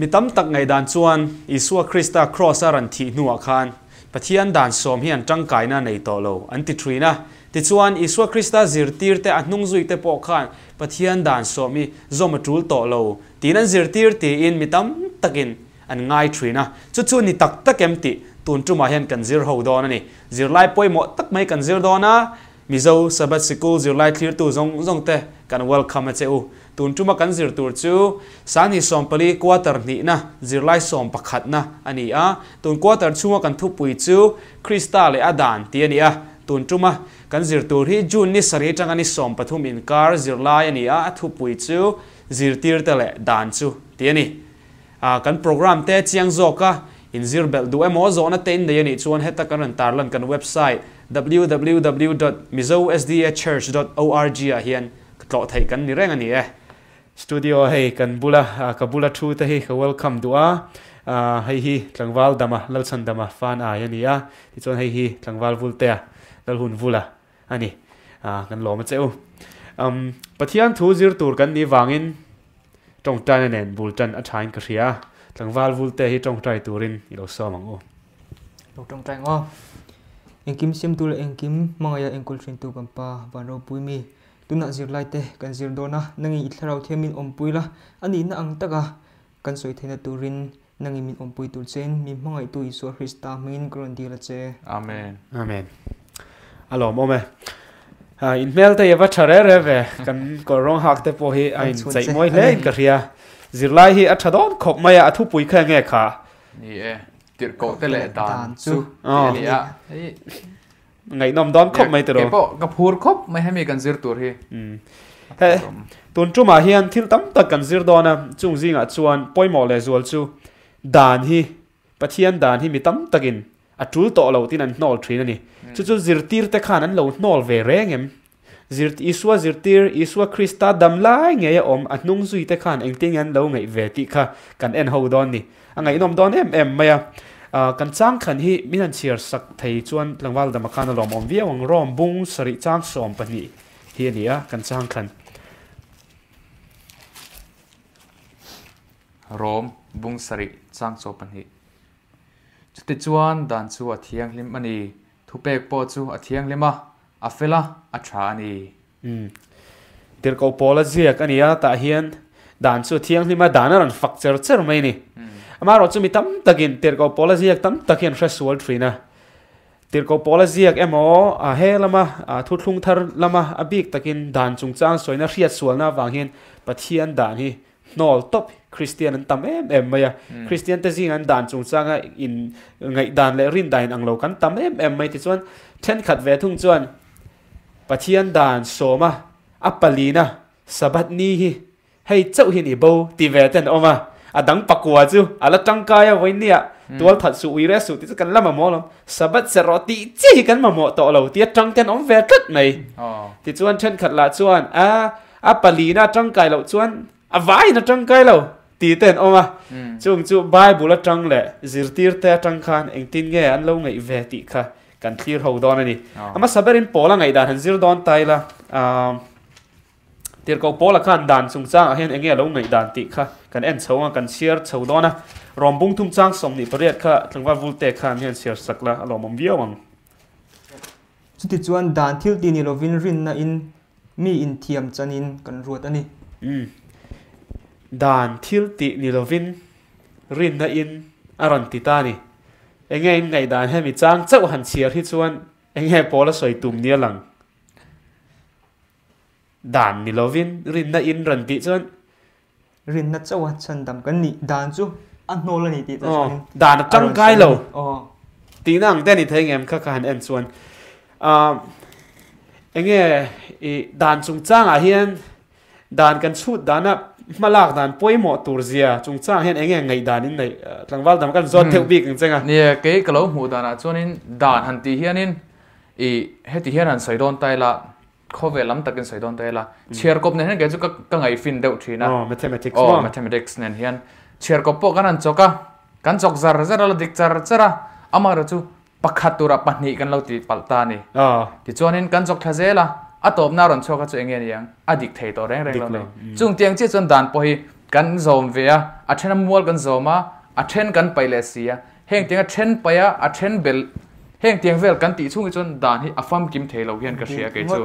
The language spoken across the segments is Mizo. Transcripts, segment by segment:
Mi tam tak ngaihdan chuan Isua Krista Kraws-a rawn thih hnuah khan Pathian dan sawm hi an tangkaina a nei tawh lo an ti thin a. Tichuan, Isua Krista zirtirte a hnungzuite pawh khan Pathian dan sawm hi zawm a tul tawh lo tiin an zirtir tiin mi tam takin an ngai thin a. Chu chu ni tak tak em tih tun tumah hian kan zir ho dawn a ni. Zirlai pawimawh tak mai kan zir dawn a. Mizo Sabbath Sikul zirlai thlirtu zawng zawng te kan welcome a che u. Tun tuma kan zir tur chu Sangni 14 quarter hnihna zirlai 11na a ni a. Tun quarter chhunga kan thupui chu Krista leh a dan tih a ni a. Tun tuma kan zir tur hi June ni sarih atanga ni 13 inkar zirlai a ni a, a thupui chu Zirtirte leh Dan chu tih a ni. Kan program te chiang zawk a, in zir belh duh emaw zawhna te in nei a nih chuan heta kan rawn tarlan kan website www dot mizosdachurch dot org ah hian tlawh theih kan ni reng a ni e. Studio hei kan bula ka bula thu te hi ka welcome duh a, hei hi tlangval dama Lalchhan dama fan ai a ni a, tichuan hei hi tlangval Vultea Lalhun Vula a ni. Kan lawm a che u. Pathian thu zir tur kan nih vangin tawngtaina nen bul tan a thain ka hria a, tlangval vulte hi tawngtai turin i lo sawm ang u. Lo tawngtai ang aw. Engkim siamtu leh engkim hmangaih a enkawl thintu kan Pa Van Ropui mi, tunah zirlaite kan zir dawn a, nangin i thlarau thiam min awmpui la, a nihna ang taka kan sawi theihna turin nangin min awmpui tur chein min hmangaihtu Isua Krista hmingin ka rawn dil a che. Amen. Amen. A lawmawm e. In hmel te hi a va tha re re ve. Kan kawr rawng hak te pawh hi a in chaih mawi hle in ka hria. Zirlai hi a tha dawn khawp mai a, a thupui kha enge kha? Ni e, tirhkoh te leh dan chu tih a ni a. Hei ngaihnawm dawn khawp mai tiraw. Kei pawh ka phur khawp mai hemi kan zir tur hi. He tun tumah hian thil tam tak kan zir dawn a, chung zingah chuan pawimawh leh zual chu dan hi Pathian dan hi mi tam takin a tul tawh lo tiin an hnawl thin a ni. Chu chu zirtirte khan an lo hnawl ve reng em? Zir Isua zirtir, Isua Krista dam lai ngei a awm, a hnung zuite khan engtin nge an lo ngaih ve tih kha kan en ho dawn ni. A ngaihnawm dawn em em mai a. Kan changkhan hi min han chhiar sak thei chuan tlangval dama khan a lawmawm viau ang. Rom bung sarih chang 12 hi a ni a, kan changkhan. Rom bung sarih chang 12. Chutichuan dan chu a thianghlim a ni, thupek pawh chu a thianghlim a, a fel a, a tha a ni. Umm. Tirhkoh pawl a ziak a ni a, tah hian dan chu a thianghlim a, dan a rawn fak cher cher mai a ni. Amaherawh chu mi tam takin tirhkoh pawl a ziak tam tak hian hre sual thin a. Tirhkoh pawl a ziak emaw, a he lama thuthlung thar lama a bik takin dan chungchang sawina hriat sualna avang hian Pathian dan hi hnawl tawp Kristian an tam em em mai a. Kristian te zing an dan chungchanga in ngaihdan leh rindan in ang lo kan tam em em mai tichuan thenkhat ve thung chuan Pathian dan sawma a palina Sabbath ni hi hei chauh hi ni bo ti ve ten awm a, a dang pakua chu a la tangkai a vawinia tual that suh ui reh suh tih chu kan la mamawh lo Sabbath serh rawh tih chiah hi kan mamawh tawh lo tia tang ten awm ve tlat mai. Tichuan thenkhat lah chuan a A palina tangkai loh chuan a vaiin a tangkai lo tih te an awm a. Chung chu Bible atang leh zirtirte atang khan engtin nge an lo ngaih ve tih kha kan thlir ho dawn a ni. A hmasa berin Paula ngaihdan han zir dawn ta ila, Tirhkoh Paula khan dan chungchangah hian enge a lo ngaihdan tih kha kan en chho ang a, kan chhiar chho dawn a. Rawm bung thum chang 28 kha tlangval Vulte khan hian chhiar sak la a lawmawm viau ang. Chutichuan dan thil ti ni lovin rinna in Mi inthiam chanin kan ruat a ni. Umm. Dan thil tih ni lovin rinna in a rawn ti ta a ni. Enge in ngaihdan hemi chang chauh han chhiar hi chuan enge pawl a sawi tum nia lang. Dan ni lovin rinna in rawn tih chuan. Rinna chauh a chhandam kan nih dan chu a hnawl a ni tih chuan in dan a tangkai lo tihna ang te a ni thei ngem kha ka han en chuan enge i dan chungchangah hian dan kan chhut dana hmalak dan pawimawh tur zia chungchang hian enge ngaihdan in neih tlangval dam kan zawt theuh bik ang chenga. Nia kei ka lo hmuh danah chuanin dan han tih hianin i heti hian han sawi dawn ta ila Khawvel lam takin sawi dawn ta ila, chhiarkawp nen hian kei chu ka ka ngaihfin deuh thin a. Aw, mathematics maw? Aw, mathematics nen hian. Chhiarkawp pawh kan han chawk a, kan chawk zar zar a, la dik char char a, amaherawh chu pakhat turah pahnih kan lo ti palh ta a ni. Aw. Tichuanin kan chawk thla zel a, a tawpna a rawn chhuak a chu eng nge ni ang? A dik thei tawh reng reng lo a ni. Chung tiang chiah chuan dan pawh hi. kan zawm ve a, a then a mual kan zawm a, a then kan paih leh si a, heng tianga then paih a, a then belh heng tiang vel kan tih chhung hi chuan dan hi a famkim thei lo hian ka hria kei chu.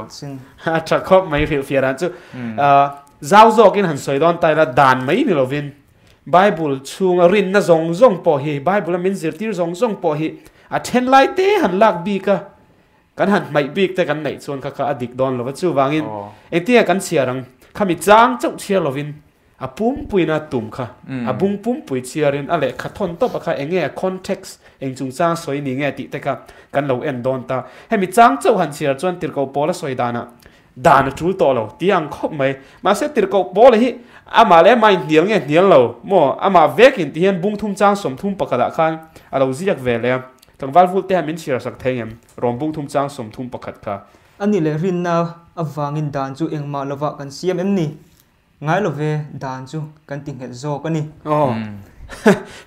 A tha khawp mai hrilhfiah dan chu. Zau zawkin han sawi dawn ta ila dan mai ni lovin Bible chhunga rinna zawng zawng pawh hi Bible a min zirtir zawng zawng pawh hi a then lai te han lak bik a, Kan han hmaih bik te kan neih chuan kha kha a dik dawn lo va, chuvangin engtinge kan chhiar ang? Khami chang chauh chhiar lovin a pumpuina tum kha a bung pumpui chhiarin a lehkha thawn tawp a kha enge a context eng chungchang sawi ni nge tih te kha kan lo en dawn ta. Hemi chang chauh han chhiar chuan tirhkoh pawl a sawi danah dan a tul tawh lo tih ang khawp mai. Mahse tirhkoh pawl hi amah leh amah inhnial nge hnial lo maw? Amah vekin ti hian bung thum chang 30 pakhatah khan a lo ziak ve leh a. Tlangval vul te hian min chhiar sak thei ngem? Rawm bung thum chang 31 kha. A nih leh rinna avangin dan chu engmah lovah kan siam em ni? Ngai lo ve, dan chu kan ti nghet zawk a ni. Aw.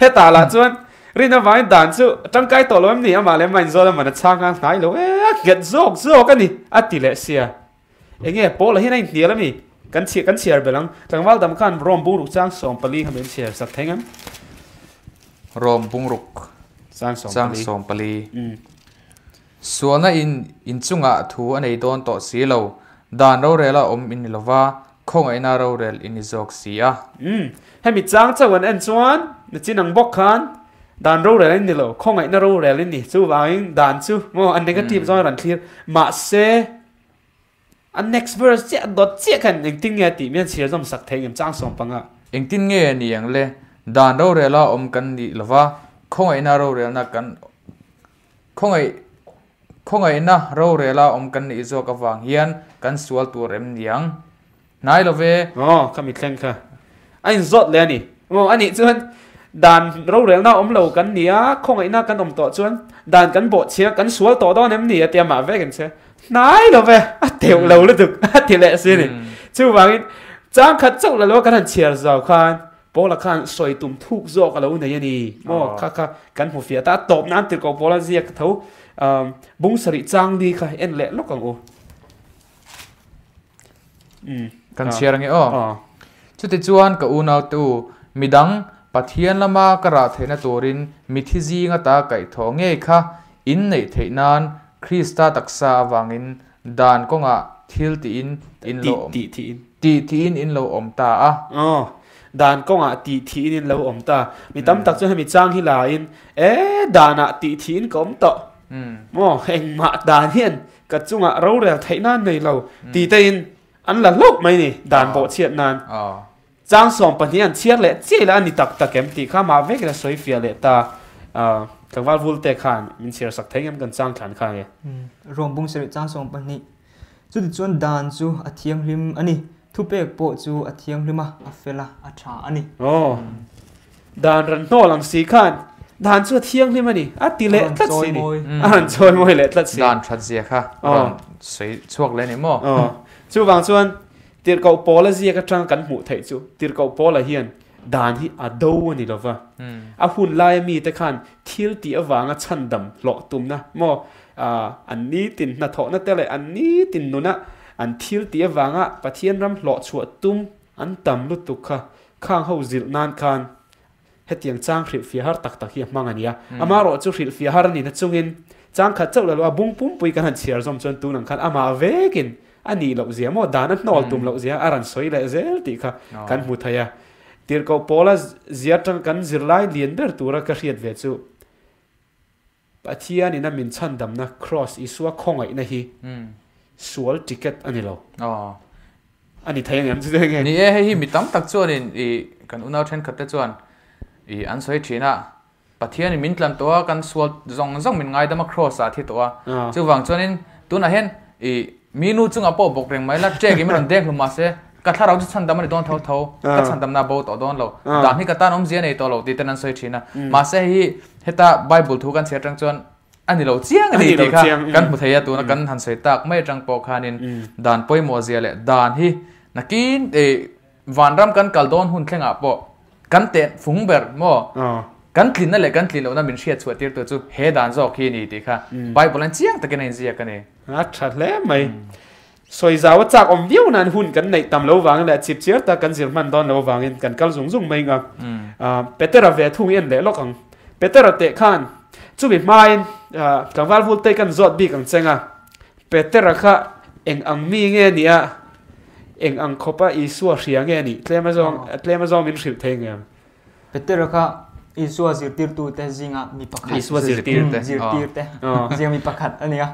Hetah lah chuan rinna avangin dan chu tangkai tawh lo em ni? Amah leh amah inzawl a man a chhang nghal hnai lo e, a nghet zawk zawk a ni, a ti leh sia. Enge Paul a hian a inhnial a mi? Kan chhiar kan chhiar belh ang. Tlangval dam khan Rom bungruk chang 14 kha min chhiar sak thei ngam. Rom bungruk chang 14. Sualna in inchungah thu a nei dawn tawh si lo. Dan rorela awm in ni lova, khawngaihna rorel in ni zawk si a. Umm. Hemi chang chauh an en chuan na chin ang bawk khan dan rorel in ni lo, khawngaihna rorel in ni. Chuvangin dan chu maw a negative zawng a rawn thlir. Mahse. A next verse chiah dawt chiah khan engtin nge a tih mian chhiar zawm sak thei ngem chang 15. Engtin nge a ni ang le? Dan rorela awm kan nih lova, khawngaihna rorelna kan khawngaih khawngaihna rorela awm kan nih zawk avang hian kan sual tur em ni ang? Hnai lo ve. Aw, kha mithleng kha a inzawt leh a ni. Aw, a nih chuan dan rorelna awm lo kan ni a, khawngaihna kan awm tawh chuan dan kan bawhchhia kan sual tawh dawn em ni a ti a, mah vek in che. Hnai lo ve, a teuh lo lutuk a ti leh si a ni. Chuvangin chang khat chauh la lo kan han chhiar zau khan Paula khan sawi tum thuk zawk a lo nei a ni. Maw kha kha kan hmu fiah ta, a tawp nan tirhkoh Paula ziak tho bung sarih chang li kha en leh lawk ang u. Kan chhiar ange aw. Chutichuan ka unautu, midang Pathian lama ka rah theihna turin mithi zinga ta kaihthawh ngei kha in neih theih nan Krista taksa avangin dan kawngah thil tiin in lo awm tih thiin in lo awm ta a. Aw, dan kawngah tih thiin in lo awm ta. Mi tam tak chuan hemi chang hi la in, E, danah tih thiin ka awm tawh. Maw, engmah dan hian Ka chungah rorel theih nan nei lo ti tein an la hlauh mai ni, dan pawh chhiat nan. Chang 12 an chhiar leh chiah ila a ni tak tak em tih kha mah vek ila sawi fiah leh ta. Tlangval Vulte khan min chhiar sak thei ngem kan chang thlan kha nge. Rawng bung sarih chang 12. Chutichuan dan chu a thianghlim a ni, thupek pawh chu a thianghlim a, a fel a, a tha a ni. Aw. Dan ran hnawl ang si khan dan chu a thianghlim a ni, a ti leh tlat si ni. A rawn chawi mawi leh tlat si. Dan that zia kha a rawn sawi chhuak leh a ni maw? Aw. Chuvang chuan Tirhkoh Paula ziak atang kan hmuh theih chu Tirhkoh Paula hian dan hi a do a ni lova. A hun laia mite khan thil tih avanga chhandam hlawh tumna maw an nitin hnathawhna te leh an nitin nuna an thil tih avanga Pathian ram hlawh chhuah tum an tam lutuk kha Khang ho zilh nan khan hetiang chang hrilhfiah har tak tak hi a hmang a ni a. Amaherawh chu hrilhfiah har a nihna chungin chang khat chauh lo a bung pumpui kan han chhiar zawm chuan tunang khan amah vekin a nih loh zia maw dan a hnawl tum loh zia a rawn sawi leh zel tih kha kan hmu thei a. Tirhkoh Paula zia atang kan zirlai lian ber tura ka hriat ve chu Pathianin a min chhandamna Kraws Isua khawngaihna hi sual ticket a ni lo. A ni thei angem chu nge? Ni e, hei hi mi tam tak chuanin i kan unau thenkhat te chuan i an sawi thin a, Pathianin min tlan tawh a, kan sual zawng zawng min ngaidam a Kraws ah a thi tawh a. Chuvang chuanin tunah hian i mi nu chungah pawh bawk reng mai la, ṭek in min rawn deng hlum mahse ka thlarau chu chhandam a ni dawn tho tho, ka chhandamna a bo tawh dawn lo, dan hi ka tan awmzia a nei tawh lo tih ten an sawi thin a. Mahse hei hi Heta Bible thu kan chhiar atang chuan a ni lo chiang a ni tih kha kan hmu thei a, tuna kan han sawi tak mai atang pawh khanin dan pawimawh zia leh dan hi nakin vanram kan kal dawn hun thlengah pawh kan teh fung ber maw kan tlinna leh kan tlin lohna min hriat chhuah tirtu chu he dan zawk hi a ni tih kha Bible an chiang takin a inziak a ni. A tha hle mai. Sawi zau a chak awm viau nan hun kan neih tam lo vangin leh chip chiar tak kan zir hman dawn lo vangin kan kal zung zung mai ang a. Petera ve thung i en leh lawk ang. Petera teh khan chumi hmain tlangval vul te kan zawt bik ang cheng a. Petera kha eng ang mi nge nia eng ang khawpa Isua hria nge nih tlem a zawng tlem a zawng min hrilh thei ngem. Petera kha Isua zirtirtute zinga mi pakhat. Isua zirtirte. Zirtirte zinga mi pakhat a ni a.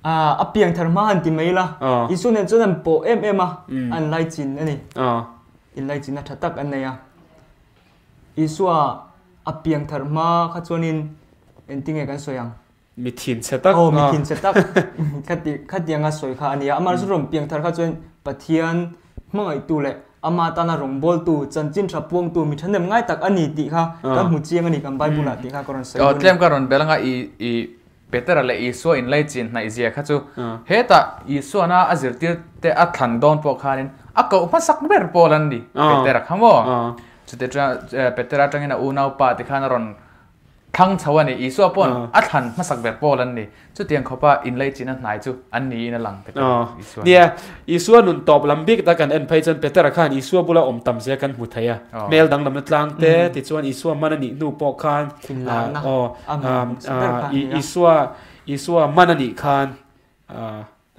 A piang thar hma han ti mai ila, Isua nen chuan an pawh em em a, an laichin a ni. Inlaichinna tha tak an nei a. Isua a piang thar hma kha chuanin engtinge kan sawi ang? Mi thin chhe tak. Aw, mi thin chhe tak. Khati, khatianga sawi kha a ni a. Amah chu rawn piang thar kha chuan Pathian hmangaihtu leh ama tana rawngbawltu, chanchin tha puangtu, mi thahnem ngai tak a ni tih kha kan hmu chiang a ni kan Bible ah tih kha ka rawn sawi duh a ni. Tlem ka rawn bel anga i, i Petera leh Isua inlaichin hnaih zia kha chu hetah Isuana a zirtir te a thlan dawn pawh khanin a koh hmasak ber pawl an ni Petera kha maw? Chutih Petera atangin a unaupa ti khan a rawn Thlang chho a ni. Isua paw'n a thlan hmasak ber pawl an ni. Chutiang khawpa inlaichin a hnai chu an niin a lang ta ka Isua ni. Nia, Isua nun tawp lam bik ta kan en phei chuan Petera khan Isua bula awm tam zia kan hmu thei a. Hmel danglamna tlang te tichuan Isua hman a nih hnu pawh khan Isua Isua hman a nih khan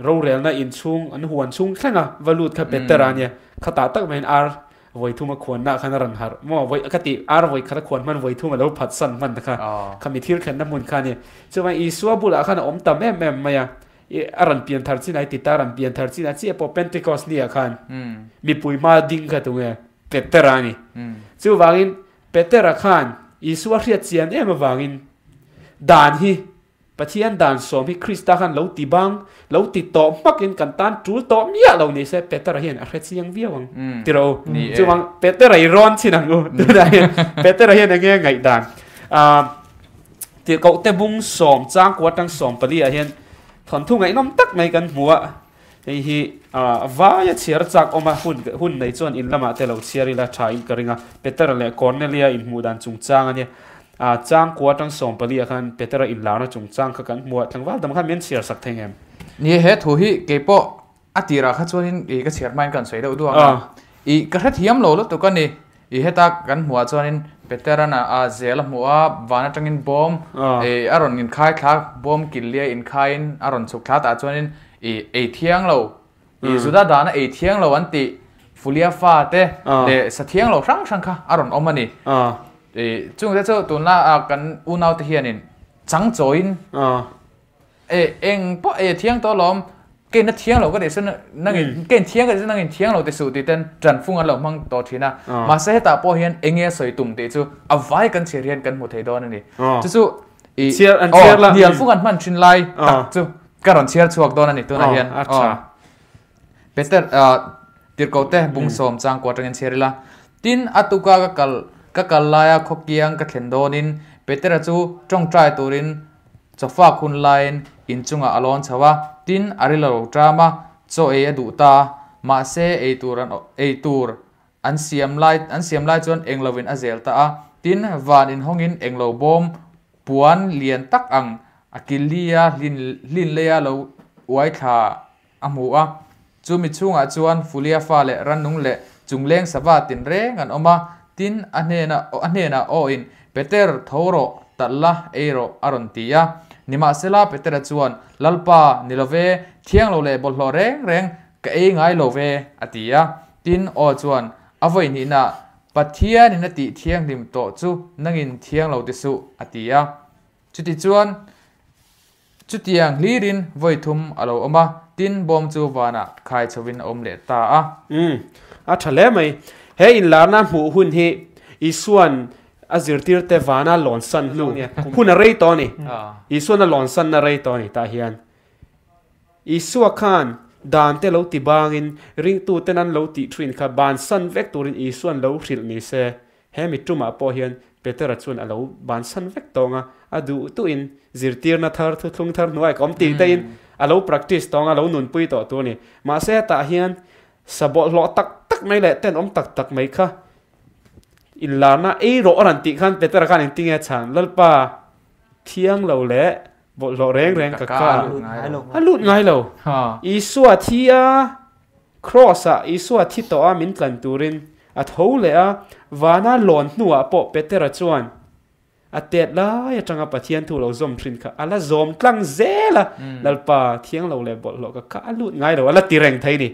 Rorelna inchhung an huan chhung thleng a, va lut kha Petera ania, khatah tak maiin ar vawi thum a khuanna khan a rawn harh maw, vawi ka ti ar vawi khat a khuan hman vawi thum a lo phat san hman ta kha, khami thil thlenna hmun kha a ni. Chuvangin Isua bulah khan a awm tam em em mai a, a rawn pian thar chin a, i ti ta a rawn pian thar chin a, chiah pawh Pentecost ni ah khan mipui hma ding kha tunge Petera a ni. Chuvangin Petera khan Isua hriat chian em avangin dan hi Pathian dan sawm hi Krista khan lo ti bang, lo ti tawh hmakin kan tan tul tawh miah lo ni se Petera hian a hre chiang viau ang ti rawh u. Chuvang Petera i rawn chhin ang u. Tunah hian Petera hian enge ngaihdan. Tirhkoh te bung sawm changkua atang 14 ah hian thawnthu ngaihnawm tak mai kan hmu a. Hei hi vaia chhiar chak awm a, hun hun nei chuan in lamah te lo chhiar ila tha in ka ring a. Petera leh Cornelia inhmuh dan chungchang a nia. Changkua atang 14 ah khan Petera inlarna chungchang kha kan hmu a, tlangval dam khan min chhiar sak thei ngem? Ni he thu hi keipawh a tirah kha chuanin i ka chhiar hmain kan sawi deuh duang a. I ka hrethiam lo lutuk a ni. I heta kan hmuh ah chuanin Petera'n a zel a hmuh a, van atangin bawm i a rawn inkhai thla, bawm killia inkhaiin a rawn chhuk thla tah chuanin i ei thiang lo, i Juda dana ei thiang lo an tih Fulia fa te leh sa thiang lo hrang hrang kha a rawn awm a ni. I chungte chu tunla kan unaute hianin chang chawiin E eng pawh e thiang tawh alawm, kein a thiang lo ka tih chuan nangin kein thiang ka tih chuan nangin thiang lo ti suh tih ten tanfung an lo hmang tawh thin a. Mahse hetah pawh hian eng nge sawi tum tih chu a vai kan chhiar hian kan hmu thei dawn a ni. Chu chu i aw hnialfung an hman thin lai tak chu ka rawn chhiar chhuak dawn a ni tunah hian. Peter tirhkoh te bung sawm changkua atangin chhiar ila. Tin a tuka ka kal ka kal laia khawkiang ka thlen dawnin Petera chu tawngtai turin Chawfak hun laiin inchungah a lawn chho a, tin a ri lo ṭam a, chaw ei a duh ta a, mahse ei tur an ei tur an siam lai an siam lai chuan englo in a zel ta a, tin van inhawngin englo bawm puan lian tak ang a kilia hlin hlin leia lo uai thla a hmu a, chumi chhungah chuan Fulia fa leh rannung leh chungleng sava tinreng an awm a, tin a hnena a hnenah awin, Peter, tho rawh, talh la, ei rawh, a rawn ti a. Nimahsela Petera chuan, Lalpa, ni lo ve, thiang lo leh bawlhhlawh reng reng ka ei ngai lo ve, a ti a. Tin, aw chuan, A vawi hnihna, Pathianin a tih thianghlim tawh chu nangin thiang lo ti suh, a ti a. Chutichuan, Chutiang hlirin vawi thum a lo awm a, tin bawm chu vanah khai chhovin a awm leh ta a. Umm, a tha hle mai. He inlarna hmuh hun hi Isua'n a zirtirte vana lawn san hnu hun a rei tawh a ni. Isua'n a lawn sanna rei tawh a ni tah hian. Isua khan dan te lo ti bangin ringtuten an lo tih thuin kha ban san vek turin Isua'n lo hrilh ni se. He mi tumah pawh hian Petera chuan a lo bansan vek tawng a, a duh duhin zirtirna thar, thuthlung thar hnuai ka awm tih tein a lo practice tawng a, lo nunpui tawh tur a ni. Mahse hetah hian sa bawlhhlawh tak tak mai leh tenawm tak tak mai kha inlarna ei rawh a rawn tih khan Petera khan engtinge a chhan? Lalpa thiang lo leh. Bawlhhlawh reng reng ka ka a lut ngai lo. Isua thi a, Kraws ah Isua thi tawh a min tlan turin a tho leh a, vana lawn hnuah pawh Petera chuan a tet lai atanga Pathian thu lo zawm thin kha a la zawm tlang zel a, Lalpa thiang lo leh bawlhhlawh ka ka a lut ngai lo a la ti reng thei ni.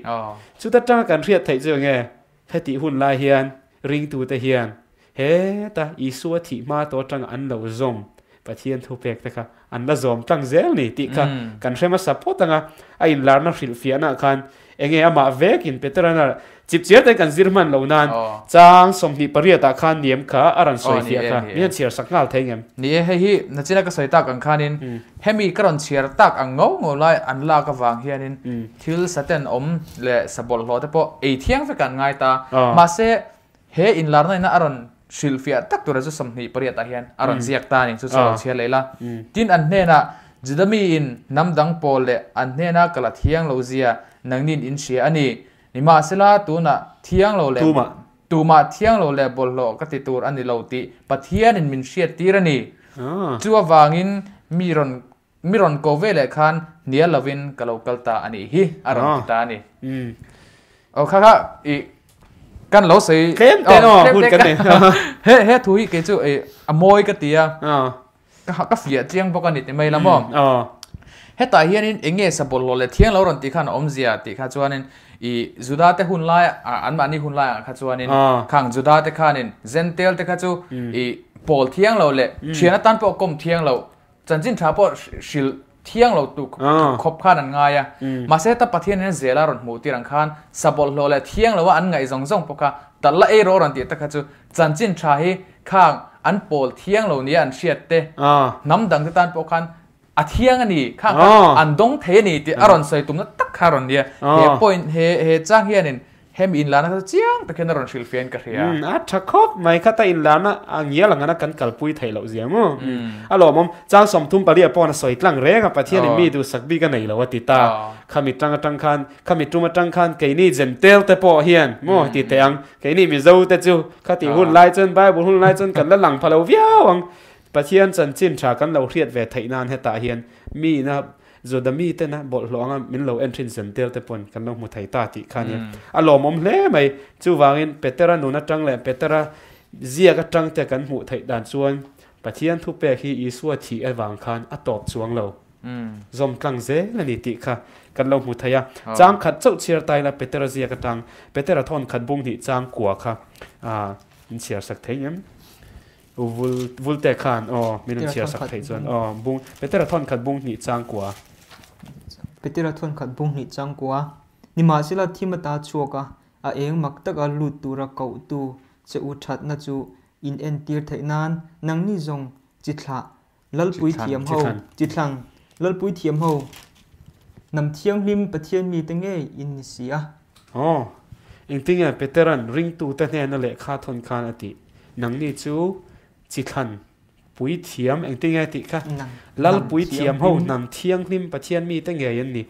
Chuta tanga kan hriat theih chu enge hetih hun lai hian ringtute hian Heta Isua thih hma tawh atanga an lo zawm Pathian thupek te kha an la zawm tlang zel ni tih kha kan hre hmasa phawt ang a, a inlarna hrilhfiahnaah khan enge amah vekin Peterana chip chiar te kan zir hman lo nan chang 28 ah khan niam kha a rawn sawi fiah kha min han chhiar sak nghal thei ngem? Ni e, hei hi nachina ka sawi tak ang khanin hemi ka rawn chhiar tak ang ngau ngau lai an lak avang hianin thil saten awm leh sa bawlhhlawh te pawh ei thiang vek an ngai ta. Mahse He inlarna ina a rawn hrilhfiah tak tura chu 28 ah hian a rawn ziak ta a ni, chu chu a lo chhiar leh ila. Tin, an hnenah, Juda miin hnam dang pawl leh an hnena ka la thiang lo zia nangnin in hria a ni. Nimahsela, tunah thiang lo leh tumah thiang lo leh bawlhhlawh ka ti tur a ni lo tih Pathianin min hriat tir a ni. Chu avangin mi rawn mi rawn ko ve leh khan hnial lovin ka lo kal ta a nih hi a rawn ti ta a ni. Aw kha kha i kan lo sawi tlem te no hun kan nei. He he thu hi kei chu i a mawi ka ti a. Ka ka fiah chiang bawk a ni ti mai la maw. Hetah hianin eng nge sa bawlhhlawh leh thiang lo rawn tih khan a awmzia tih kha chuanin i Juda te hun lai anmahni hun laiah kha chuanin khang Juda te khanin Gentile te kha chu i pawl thiang lo leh thian atan pawh kawm thiang lo Chanchin tha pawh hrilh thiang lo tu khawp khan an ngai a. Mahse heta Pathian in zela rawn hmuh tir ang khan sa bawlhhlawh leh thiang lo a an ngaih zawng zawng pawh kha talh la ei rawh rawn tih te kha chu chanchin tha hi khang an pawl thiang lo nia an hriat te hnam dang te tan pawh khan a thiang a ni khang kha an dawng thei a ni tih a rawn sawi tumna tak kha a rawn nia. He point he he chang hianin Hemi inlarna kha chu chiang takin a rawn hrilh fiahin ka hria. Umm, a tha khawp mai kha ta inlarna a ngial ang ana kan kalpui theih loh zia maw? A lawmawm, chang 34 paw'n a sawi tlang reng a, Pathianin mi duhsak bik a nei lo a ti ta. Khami tang atang khan, khami tum atang khan keini Gentile te pawh hian maw ti teh ang, keini Mizo te chu khati hun lai chuan Bible hun lai chuan kan la lang pha lo viau ang. Pathian chanchin tha kan lo hriat ve theih nan hetah hian mi ina Juda miten a bawlhhlawh anga min lo en thin zen tel te pawn kan lo hmu thei ta tih kha nia. A lawmawm hle mai. Chuvangin Petera nun atang leh Petera ziak atang te kan hmuh theih dan chuan Pathian thupek hi Isua thih avang khan a tawp chuang lo. Zawm tlang zel a ni tih kha kan lo hmu thei a. Chang khat chauh chhiar ta ila Petera ziak atang Petera thawn khat bung hnih chang kua kha min chhiar sak thei ngem? U vul vul te khan aw min rawn chhiar sak theih chuan aw bung Petera thawn khat bung hnih chang kua. Petera thawn khat bung hnih chang kua. Nimahsela thim ata chhuak a, a eng mak taka lut tura kohtu che u thatna chu in entir theih nan nangni zawng chi thlah Lalpui thiam ho chi thlang Lalpui thiam ho hnam thianghlim Pathian mite ngei in ni si a. Aw, engtinge Petera'n ringtute hnena lehkha thawn khan a tih? Nangni chu chi thlan pui thiam engtinge tih kha? Lalpui thiam ho hnam thianghlim Pathian mite ngei an ni.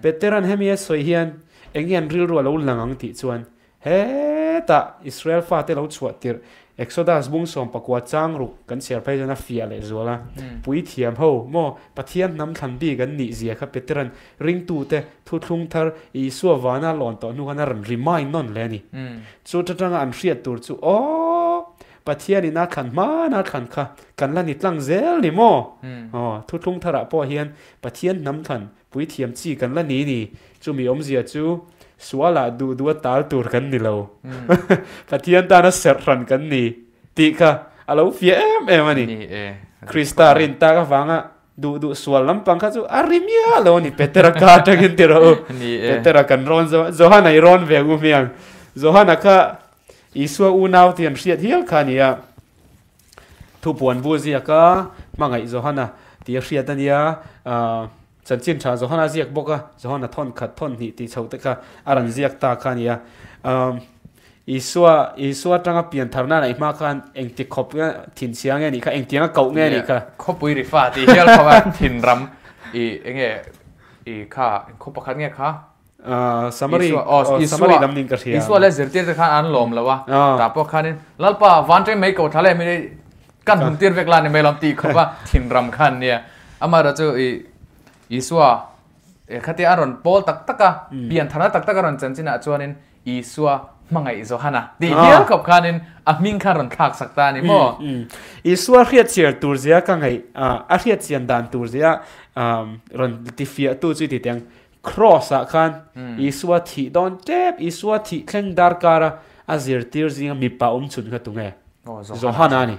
Petera'n hemi a sawi hian eng hian rilru a lo lang ang tih chuan Hetah Israel fate lo chhuah tirh Exodus bung 19 chang ruk kan chhiar phei chuan a fiah leh zual a. Puithiam ho maw Pathian hnam thlan bik an nih zia kha Petera'n ringtute thuthlung thar Isua vana lawn tawh hnu khan a rawn remind nawn hle a ni. Chu atanga an hriat tur chu aw Pathianin a thlan hmana thlan kha kan la ni tlang zel ni maw? Aw thuthlung tharah pawh hian Pathian hnam thlan Puithiam chi kan la ni ni. Chumi awmzia chu sualah duh duh a tal tur kan ni lo. Pathian tana serh hran kan ni tih kha a lo fiah em em a ni. Krista rin tak avanga duh duh sual lampang kha chu a ri miah lo a ni. Petera ka atangin ti rawh u. Petera kan rawn Johana i rawn ve u hmiang. Johana kha Isua unau tih an hriat hial kha a ni a. Thupuan bu ziak a, hmangaih Johana tih a hriat a nia, chanchin tha Johana ziak bawk a, Johana thawn khat thawn hnih tih chho te kha a rawn ziak ta kha a nia. Isua, Isua atanga pian thar nana i hma khan engti khawp nge thin chhia nge nih kha, engtiang a koh nge nih kha? Khawpui ri fa tih hial khawp a thin ram i enge i kha khaw pakhat nge kha? Samari Samari lam ning ka hria. Isua leh zirtir te khan an lawm lo a. Ta pawh khanin Lalpa van teng mai ko thla le mi kan hun tir vek la ni mai lawm tih khawp a thin ram khan nia. Amaherawhchu i Isua khatia a rawn pawl tak tak a, pian tharna tak tak a rawn chanchinah chuanin Isua hmangaih Johana tih hial khawp khanin a hming kha rawn thlak sak ta a ni maw? Isua hriatchiar tur zia ka ngaih a hriatchian dan tur zia rawn tifiahtu chu i ti teh ang. Kraws ah khan Isua thih dawn tep, Isua thih thleng darkar a a zirtir zinga mipa awm chhun kha tunge? Johana a ni.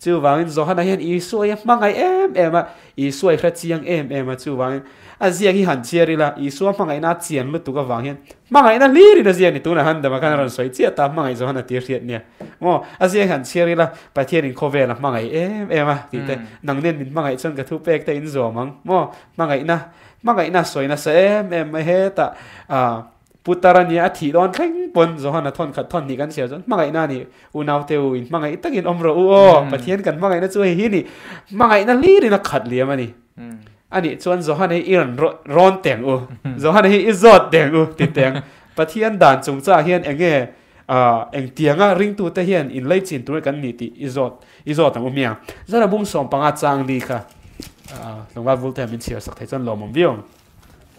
Chuvangin Johana hian Isua hi a hmangaih em em a, Isua hi hre chiang em em a, chuvangin a ziak hi han chhiar ila, Isua hmangaihna a chian lutuk avang hian hmangaihna hlirin a ziak ni, tunah han dama khan a rawn sawi chiah ta, hmangaih Johana tih a hriat nia. Maw, a ziak hi han chhiar ila, Pathianin khawvel a hmangaih em em a tih te, nangnen min hmangaih chuan ka thu pek te in zawm ang, maw, hmangaihna, hmangaihna sawi nasa em em mai hetah, ah, Putar a nia a thih dawn thleng pawn Johana thawn khat thawn hnih kan chhiar chuan hmangaihna a ni unaute u in hmangaih takin awm rawh u aw Pathian kan hmangaihna chu hei hi ni hmangaihna hlirin a khat liam a ni a nih chuan Johana hi i rawn rawn teng u Johana hi i zawt teng u ti teng Pathian dan chungchah hian eng nge engtianga ringtute hian in leichin tur kan ni tih i zawt i zawt ang u hmiang Zara bung 15 chang li kha tlangval vul te min chhiar sak thei chuan lawmawm viau ang.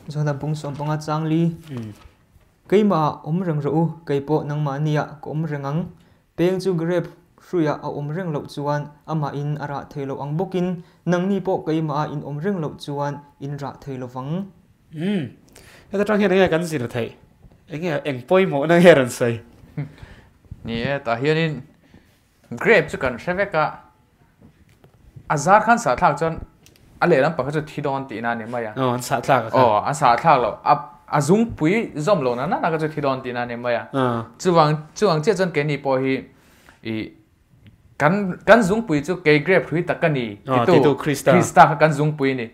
Zawhna bung 15 chang li. Keimah awm reng rawh u, kei pawh nangmahniah ka awm reng ang. Peng chu grape hruiah a awm reng loh chuan amahin a rah thei lo ang bawkin nangni pawh keimah in awm reng loh chuan in rah thei lo vang. Umm. Heta tang hian enge kan zir theih? Enge eng pawimawhna nge rawn sawi? Ni e, tah hianin Grape chu kan hre vek a, a zar khan sahthlak chuan a lehlam pakhat chu thi dawn tihna a ni mai a. Aw, an sahthlak a kha. Aw, an sahthlak lo. A a zungpui zawm lo na na kha chu thi dawn tihna a ni mai a. Chuvang chuvang chiah chuan keini pawh hi ih kan kan zungpui chu kei grape hrui tak ka ni titu titu Krista. Krista kha kan zungpui a ni.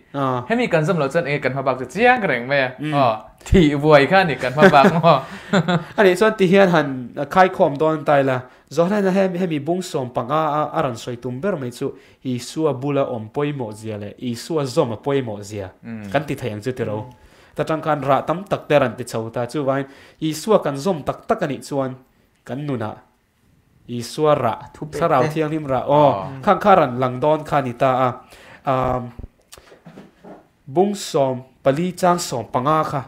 Hemi kan zawm lo chuan enge kan hma bak chu chiang reng mai a. Aw, thih buai kha a ni kan hma bak maw. A nih chuan tihian han khaikhawm dawn ta ila. Zohnaina hemi bung 15 a a rawn sawi tum ber mai chu Isua bula awm pawimawh zia leh Isua zawm a pawimawh zia kan ti thei ang chu tiro. Ta tang khan rah tam tak te rawn ti chho ta chuvangin Isua kan zawm tak tak a nih chuan kan nunah Isua rah Thlarau Thianghlim rah aw khang kha rawn lang dawn kha a ni ta a. Bung 14 chang 15 kha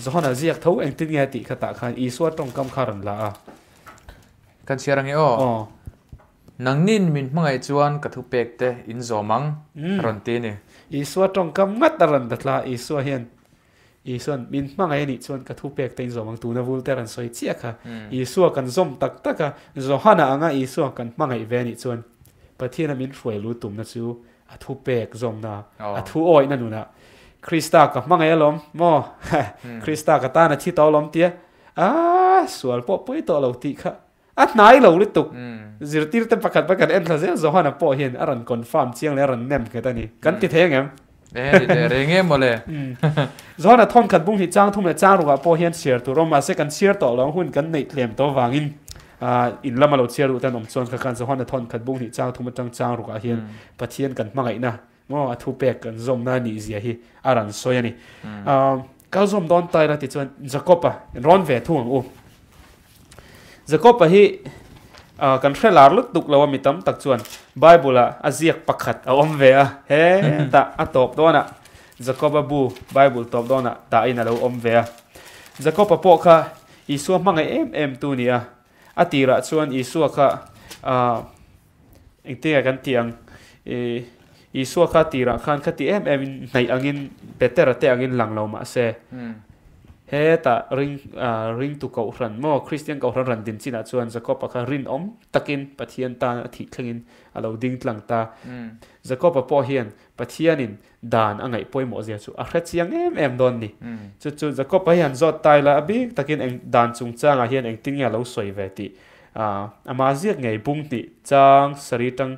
Johana ziak tho engtin nge a tih kha tah khan Isua tawngkam kha a rawn la a. Kan chhiar ange aw. Aw. Nangnin min hmangaih chuan ka thupek te in zawm ang, a rawn ti a ni. Isua tawngkam ngat a rawn la tla a, Isua hian Isua'n min hmangaih a nih chuan ka thupek te in zawm ang tuna vul te a rawn sawi chiah kha. Isua kan zawm tak tak a, Johana anga Isua kan hmangaih ve a nih chuan Pathiana min hruai lu tumna chu a thupek zawmna, a thu awihna nunah Krista ka hmangaih alawm maw? Krista ka tan a thi tawh alawm tia a sual pawh pawi tawh lo tih kha a hnai lo lutuk. Zirtirte pakhat pakhat kan en thla zel Johana pawh hian a rawn confirm chiang leh a rawn nem nghet a ni. Kan ti thei ang em? E, ti teh reng em mawle. Johana thawnkhat bung hi chang thum leh chang rukah pawh hian chhiar tur awm mahse kan chhiar tawh lo ang hun kan neih tlem tawh avangin in lama lo chhiar duh ten awm chuan kha khan Johana thawnkhat bung hnih chang thum atang chang rukah hian Pathian kan hmangaihna maw a thupek kan zawmna nih zia hi a rawn sawi a ni. Kal zawm dawn ta ila tichuan Jacob-a rawn ve thung ang u. Jacob-a hi kan hre lar lutuk lo a mi tam tak chuan Bible-ah a ziak pakhat a awm ve a, hetah a tawp dawnah Jacob-a bu Bible tawp dawnah dahin a lo awm ve a. Jacob-a pawh kha Isua hmangaih em em tu ni a, a tirah chuan Isua kha engtinge kan tih ang Isua kha tirah khan khati em em in hnaih angin Petera te angin lang lo mah se hetah ring ringtu kohhran maw Kristian kohhran ran din chinah chuan Jacob-a kha rinawm takin Pathian tan a thih thlengin a lo ding tlang ta. Jacob-a pawh hian Pathianin dan a ngaih pawimawh zia chu a hre chiang em em dawn ni. Chu chu Jacob-a hi han zawt ta ila a bik takin eng dan chungchangah hian engtin nge a lo sawi ve tih amah ziak ngei bung hnih chang sarih tang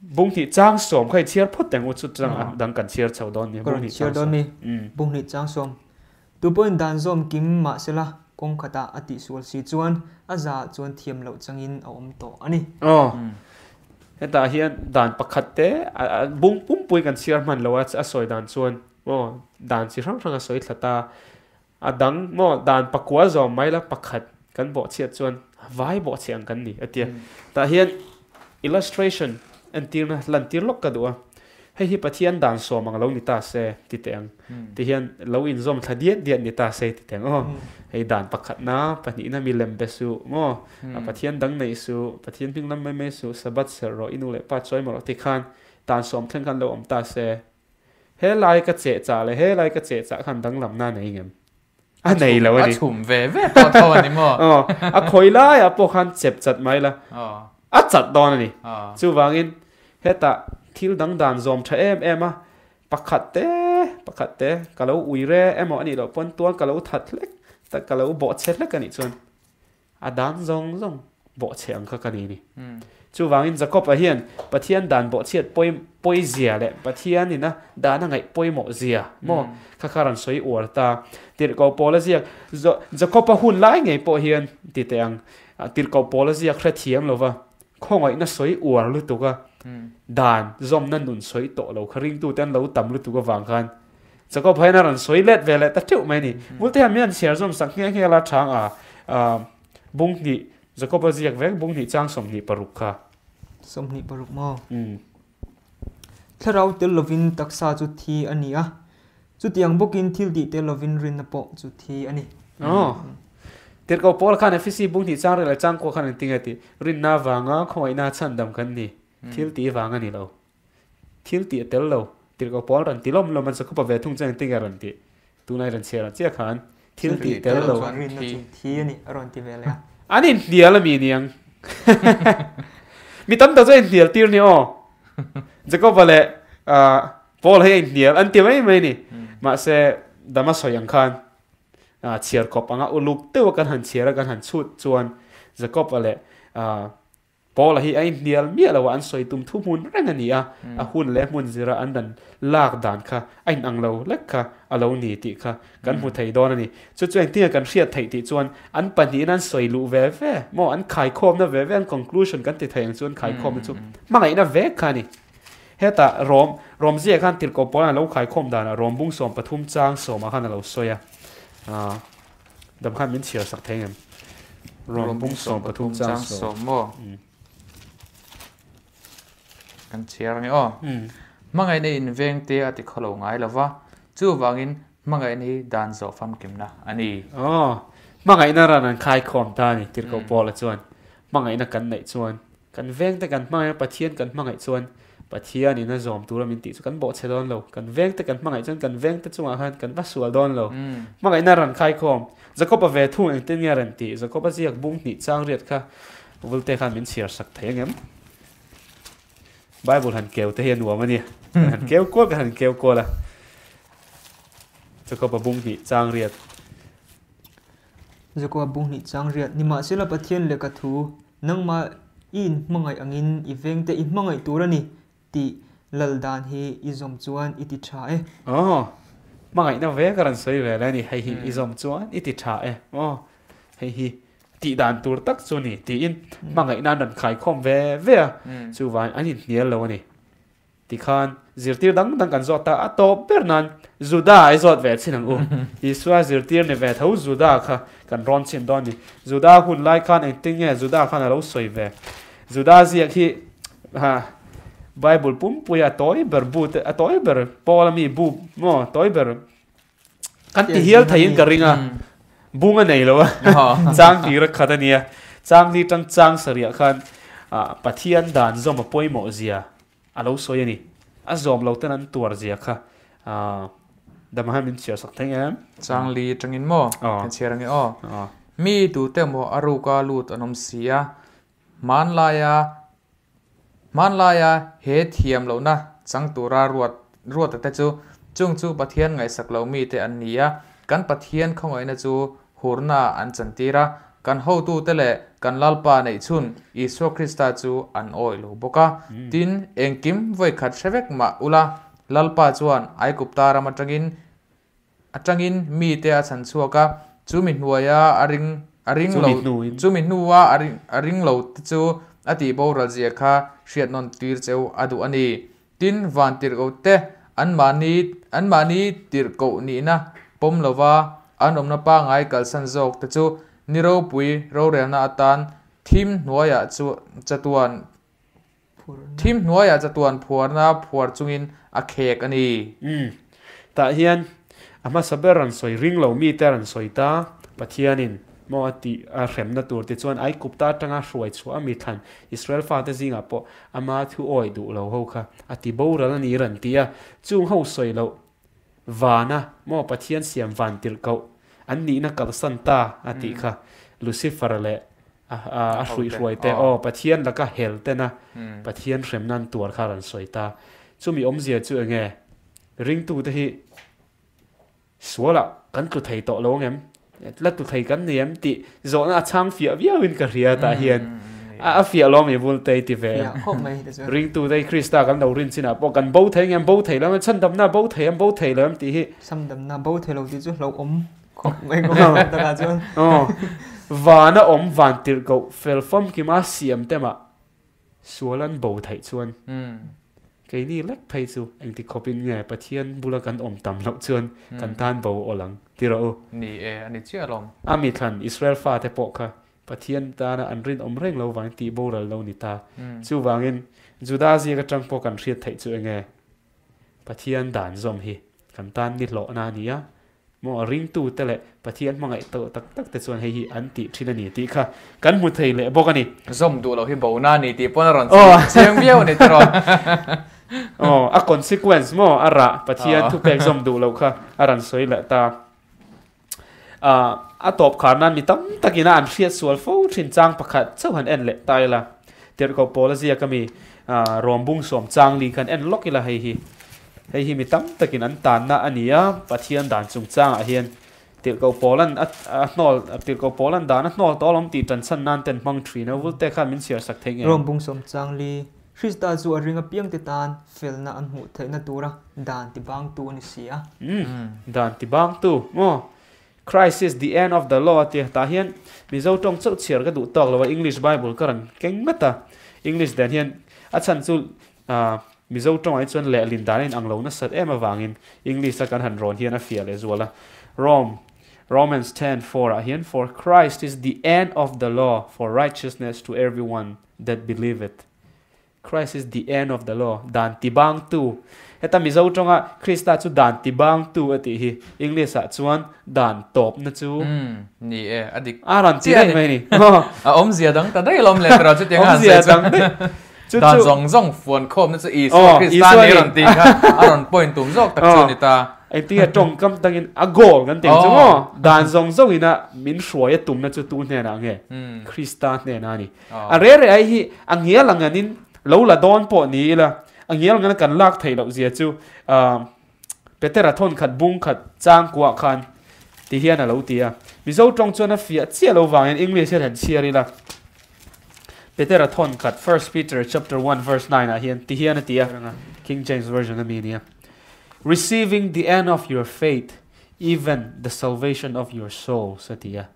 bung hnih chang sawm kha i chhiar phawt ang u chu chang dang kan chhiar chho dawn ni. Bung hnih chang sawm. Bung hnih chang sawm. Tupawhin dan zawm kim mahsela kawng khatah a tihsual si chuan a za chuan thiam loh changin a awm tawh a ni. Aw, hetah hian dan pakhat te bung pumpui kan chhiar hman lo a, a sawi dan chuan maw dan chi hrang hrang a sawi thla ta. A dang maw dan pakua zawm mai la pakhat kan bawhchhiat chuan vai bawhchhiah ang kan ni a tia. Tah hian. Illustration, Entirna, lantir lawk ka duh a. Hei hi Pathian dan sawm ang lo ni ta se ti teh ang. Ti hian lo inzawm thla diat diat ni ta se ti teh ang aw. Hei dan pakhatna, pahnihna mi lem be suh maw, Pathian dang neih suh, Pathian hming lam mai mai suh, Sabbath serh rawh, i nu leh pa chawi maw rawh ti khan dan sawm thleng khan lo awm ta se. He lai ka cheh chah leh he lai ka cheh chah khan danglamna a nei ngem? A nei lo a ni. A chhum ve ve pawh tho a ni maw? Aw, a khawi laiah pawh khan chep chat mai la, a chat dawn a ni. Chuvangin hetah thil dang dan zawm tha em em a, pakhat te, pakhat te ka lo ui re emaw a nih loh pawn tual ka lo that hlek, ka lo bawhchhe hlek a nih chuan A dan zawng zawng bawhchhe ang kha ka ni ni. Chuvangin Jakob-a hian Pathian dan bawhchhiat pawi pawizia leh Pathianina dan a ngaih pawimawh zia maw kha kha rawn sawi uar ta. Tirhkoh Paula ziak Jakob-a hun lai ngei pawh hian ti teh ang, Tirhkoh Paula ziak hrethiam lova khawngaihna sawi uar lutuk a, dan zawmna nun sawi tawh lo kha ringtute an lo tam lutuk avang khan Jakob hian a rawn sawi let ve leh ta teuh mai a ni. Multe hian min han chhiar zawm sak nghe nghe la chang a, bung hnih, Jakob a ziak vek bung hnih chang 26 kha. 26 maw? Thlarau tel lovin taksa chu thi a ni a, chutiang bawkin thil tih tel lovin rinna pawh chu thi a ni. Aw. Tirhkoh Paul khan Efesi bung hnih chang rel leh chang kua khan engtin nge tih? Rinna vanga khawngaihna chhandam kan ni. Thil tih vang a ni lo. Thil tih a tel lo. Tirhkoh Paul rawn ti lawm lawm a, Jakob-a ve thung chuan engtin nge a rawn tih? Tunlai rawn chhiar ang chiah khan thil tih tel lo. Rinna chu thi a ni a rawn ti ve leh a. An inhnial a mi niang. Mi tam tak chu a inhnial tir ni aw. Jakob-a leh Paul hi a inhnial an ti mai mai ni. Mahse dama sawi ang khan chhiar kawp anga uluk deuha kan han chhiar a kan han chhut chuan Jakob-a leh Paula hi a inhnial miah lo a, an sawi tum thu hmun reng a ni a, a hun leh hmun zira an dan lak dan kha a inang lo lek kha a lo ni tih kha kan hmu thei dawn a ni. Chu chu engtinge kan hriat theih tih chuan an pahnihin an sawi luh ve ve maw, an khaikhawmna ve ve, an conclusion kan ti thei ang chu an khaikhawmna chu hmangaihna vek kha a ni. Hetah Rom, Romzia khan Tirhkoh Paula'n a lo khaikhawm danah Rom bung 13 chang sawmah khan a lo sawi a, Dam khan min chhiar sak thei ngem? Rom bung 13 chang sawm maw? Kan chhiar ange aw. Hmangaihna in veng te a ti khaw lo ngai lova, chuvangin hmangaihna hi dan zawh famkimna a ni. Aw, hmangaihna ran an khaikhawm ta a ni, Tirhkoh Paula chuan. Hmangaihna kan neih chuan Kan vengte kan hmangaih a, Pathian kan hmangaih chuan Pathianin a zawm tura min tih chu kan bawhchhe dawn lo. Kan vengte kan hmangaih chuan kan vengte chungah khan kan va sual dawn lo. Hmangaihna ran khaikhawm. Jakob-a ve thung engtin nge a rawn tih? Jakob-a ziak bung hnih chang riat kha Vulte khan min chhiar sak thei angem? Bible han keu te hi a nuam a nia. Kan han keu kual kan han keu kual a. Jakob-a bung hnih chang riat. Jakob-a bung hnih chang riat. Nimahsela Pathian lehkha thu Nangmah i inhmangaih angin i vengte i hmangaih tur a ni tih lal dan hi i zawm chuan i ti tha e. Aw, hmangaihna ve ka rawn sawi ve le a ni, hei hi i zawm chuan i ti tha e. Aw, hei hi tih dan tur tak chu a ni tiin hmangaihna an rawn khaikhawm ve ve a, chuvangin an inhnial lo a ni. Tikhan zirtir dang dang kan zawt ta, a tawp ber nan Juda i zawt ve chin ang u. Isua zirtir ni ve tho Juda kha kan rawn chhin dawn ni. Juda hun lai khan engtin nge Juda khan a lo sawi ve? Juda ziak hi ha Bible pumpui a tawi ber bu te a tawi ber Paul a mi bu maw tawi ber kan ti hial theiin ka ring a bung a nei lo a chang hlir a khat a nia chang li tang chang sarih ah khan Pathian dan zawm a pawimawh zia A lo sawi a ni. A zawm lo ten an tuar zia kha dam han min chhiar sak thei em? Chang li atangin maw? Kan chhiar ange aw. Mi tute maw a ruka lut an awm si a, hmanlaia hmanlaia he thiam lohna chang tura ruat ruata te chu chung chu Pathian ngaihsak lo mite an ni a, kan Pathian khawngaihna chu Hurna an chantir a, kan hotute leh kan Lalpa neih chhun Isua Krista chu an awih lo bawk a. Tin, engkim vawikhat hre vek mah ula, Lalpa chuan Aigupta ram atangin atangin mite a chhan chhuak a, chu mi hnuaia a ring a ring lo chu mi hnua a ring a ring lo te chu a tih boral zia kha hriat nawn tir cheu a duh a ni. Tin, van tirhkoh te anmahni anmahni tirhkoh nihna pawm lova an awmna pangngai kalsan zawk te chu ni ropui rorelna atan thim hnuaiah chu chatuan Thim hnuaiah chatuan phuarna phuar chungin a khek a ni. Umm. Tah hian a hmasa ber rawn sawi ring lo mite rawn sawi ta, Pathianin maw a tih a hremna tur tichuan Aikupta atanga hruai chhuah a mi thlan Israel fate zingah pawh ama thu awi duh lo ho kha a ti boral a ni rawn ti a, chung ho sawi loh vana maw Pathian siam van tirh koh an nihna kalsan ta a tih kha Lucifer leh a hruihhruai te aw Pathian laka hel tena Pathian hremna an tuar kha rawn sawi ta. Chumi awmzia chu enge ringtute hi sualah kan tlu thei tawh lo angem? La tlu thei kan ni em tih zawhna a chhang fiah viauin ka hria tah hian a fiah lawm i vul te i ti ve em? Ringtute hi Krista kan lo rin chinah pawh kan bo thei angem? Bo thei lo em? Chhandamna bo thei em? Bo thei lo em tih hi. Chhandamna bo thei lo tih chu hlauhawm khawp mai ngawt ang takah chuan. Aw, vana awm van tirh koh fel famkima siam te mah sual an bo theih chuan keini lek phei chu engti khawpin nge Pathian bula kan awm tam loh chuan kan tan bo awl ang ti rawh u. Ni e, a ni chiah alawm. A mi thlan Israel fate pawh kha Pathian tana an rinawm reng lo vangin tih boral lo ni ta. Chuvangin Juda ziak atang pawh kan hriat theih chu enge Pathian dan zawm hi kan tan ni hlawhna a ni a, Maw ringtu te leh Pathian hmangaih tawh tak tak te chuan hei hi an tih thin a ni tih kha kan hmu thei leh bawk a ni. Zawm duh loh hi bona a ni tih pawn a rawn chiang viau a ni tiraw. Aw, a consequence maw a rah Pathian thupek zawm duh loh kha a rawn sawi leh ta. A tawp khar nan mi tam takin a an hriat sual fo thin chang pakhat chauh han en leh ta ila. Tirhkoh pawl a ziak ami Rawmbung sawm chang li khan en lawk ila hei hi. Hei hi mi tam takin an tanna a ni a, Pathian dan chungchangah hian tirhkoh pawl an a hnawl tirhkoh pawl an dan a hnawl tawh alawm tih tanchhan nan ten hmang thin a, Vulte khan min chhiar sak thei nge? Rom bung sawm chang li, Krista chu a ring apiangte tan felna an hmuh theihna tura dan tibangtu a ni si a. Umm, dan tibangtu maw? Christ is the end of the law a tia, tah hian Mizo tawng chauh chhiar ka duh tawk lo a, English Bible ka rawn keng ngat a, English dan hian a chhan chu Mizo tawngah hi chuan lehlin dan a inang lo nasat em avangin English a kan han rawn hian a fiah leh zual a. Rome, Romans 10:4 ah hian For Christ is the end of the law for righteousness to everyone that believeth. Christ is the end of the law, dan tibangtu. Heta Mizo tawnga Krista chu dan tibangtu a tih hi English ah chuan dan tawpna chu. Umm, ni e, a dik A rawn ti chiah a daih ni. mai a ni. A awmzia dang ta daih alawm le tiraw chutiang a han Awmzia sawi chuan. dang daih. Chu Dan chu zawng zawng fuan khawmna chu Isua Aw, Krista Isua ni ni. rawn tih kha a rawn point tum zawk tak chu Aw, a ni ta. engtinge tawngkam tangin a goal kan tih ang chu Aw. maw? Dan zawng zawngina min hruai a tumna chu tu hnenah nge? Krista hnenah a ni. A re re ai hi a ngial ang anin lo la dawn pawh ni ila, a ngial ang kan lak theih loh zia chu Petera thawn khat bung khat chang kuah khan ti hian a lo ti a. Mizo tawng chuan a fiah chiah lo vangin English hian han chhiar ila. Petera thawn khat First Peter chapter 1 verse 9 ah hian ti hian a ti a, King James Version a mi nia. Receiving the end of your faith, even the salvation of your souls a ti a.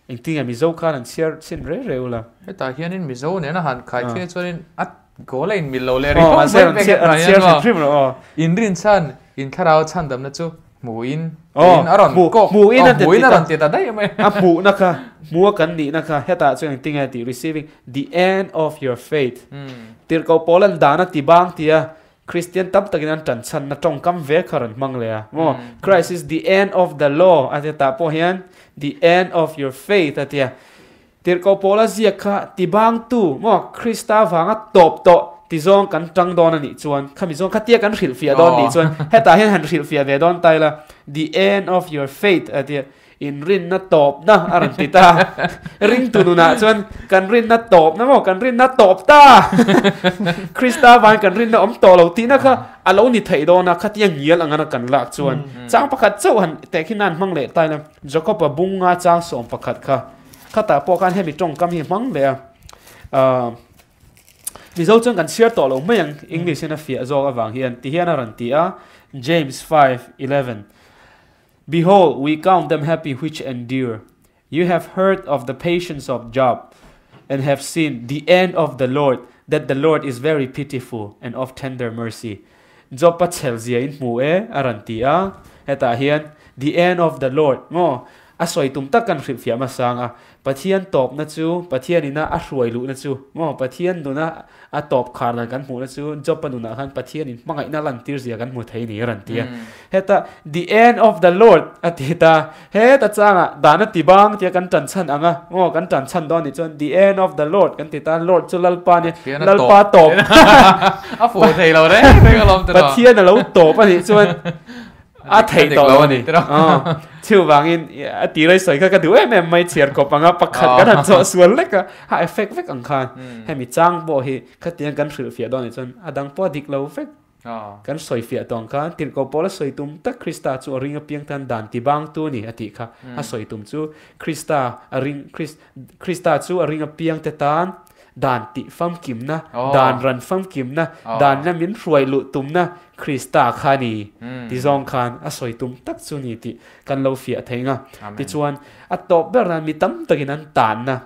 Engtinge Mizo khan an chhiar chhin reu reu la. Hetah hianin Mizo nena han khai thil chuanin a goal a inmil lo leh ringawt mai pek hetah hian maw inrin chhan in thlarau chhandamna chu hmuhin tiin a rawn kawk hmuhin a rawn ti ta daih mai. A hmuhna kha hmua kan nihna kha hetah chuan engtinge tih receiving the end of your faith tirhkoh pawl an dana tibang tia Kristian tam takin an tan chhanna tawngkam ve kha rawn hmang leh a maw? Christ is the end of the law a tia tah pawh hian the end of your faith a tia. Tirhkoh Paula ziak kha tibangtu maw Krista vanga tawp tawh ti zawng kan tang dawn a nih chuan khami zawng khatia kan hrilhfiah dawn nih chuan hetah hian han hrilhfiah ve dawn ta ila the end of your faith a tia. Inrinna tawpna a rawn ti ta. Ringtu nunah chuan kan rinna tawpna maw, kan rinna tawp ta! Krista vangin kan rinna awm tawh lo tihna kha a lo ni theih dawn a, khatia ngial angana kan lak chuan. Chang pakhat chauh han tehkhin nan hmang leh ta ila, Jakob-a bunga chang sawm pakhat kha, khatah pawh khan hemi tawngkam hi hmang leh a. Ahh Mizo chuan kan chhiar tawh lo mai ang, English hian a fiah zawk avang hian ti hian a rawn ti a, James 5:11. Behold, we count them happy which endure. You have heard of the patience of Job, and have seen the end of the Lord, that the Lord is very pitiful and of tender mercy. Job-a chhel zia in hmu e, a rawn ti a. Hetah hian, the end of the Lord, maw? A sawi tum tak kan hrilhfiah hmasa ang a, Pathian tawpna chu, Pathian ina a hruai luhna chu, maw Pathian nuna a tawp khar dan kan hmuhna chu Job-a nunah khan Pathian in hmangaihna lantir zia kan hmu thei ni a rawn ti a. Heta the end of the Lord a ti ta, heta changah dan a ti bang tia kan tan chhan ang a, maw kan tan chhan dawn nih chuan the end of the Lord kan ti ta, Lord chu Lalpa nia, Lalpa tawp. A fuh thei lo reng reng alawm tiraw. Pathian a lo tawp a nih chuan a theih tawh lo a ni. Chuvangin a tir a sawi kha ka duh em em mai chhiar kawp anga pakhat kan han chawh sual lek a, a effect vek ang khan. Hemi chang pawh hi khatiang kan hrilhfiah dawn anih chuan a dang pawh a dik lo vek. Kan sawifiah tawh ang khan tirhkoh pawl a sawi tum tak Krista chu a ring apiang tan dan ti bangtu a ni a tih kha. A sawi tum chu Krista a ring Krista chu a ring apiang te tan Dan tih famkimna, dan ran famkimna, dan la min hruai luh tumna Krista kha a ni ti zawng khan a sawi tum tak chu ni tih kan lo fiah thei nga. Tichuan, a tawp ber nan mi tam takin an tanna,